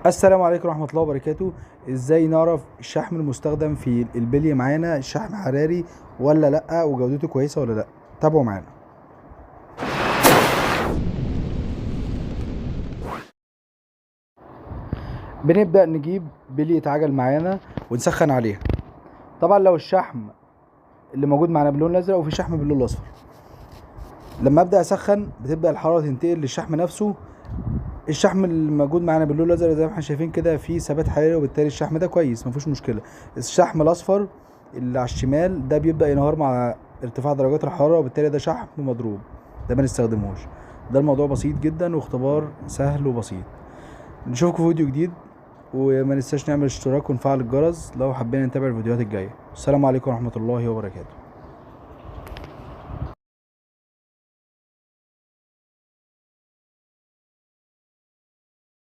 السلام عليكم ورحمة الله وبركاته. ازاي نعرف الشحم المستخدم في البلي معانا شحم حراري ولا لا، وجودته كويسة ولا لا؟ تابعوا معانا. بنبدأ نجيب بلية عجل معانا ونسخن عليها. طبعا لو الشحم اللي موجود معانا باللون الازرق وفي شحم باللون الاصفر، لما ابدا اسخن بتبدا الحرارة تنتقل للشحم نفسه. الشحم اللي موجود معانا باللون الازرق زي ما احنا شايفين كده فيه ثبات حراري، وبالتالي الشحم ده كويس مفيهوش مشكلة. الشحم الاصفر اللي على الشمال ده بيبدا ينهار مع ارتفاع درجات الحرارة، وبالتالي ده شحم مضروب، ده ما نستخدمهوش. ده الموضوع بسيط جدا واختبار سهل وبسيط. نشوفكم في فيديو جديد، وما ننساش نعمل اشتراك ونفعل الجرس لو حابين نتابع الفيديوهات الجاية. السلام عليكم ورحمة الله وبركاته.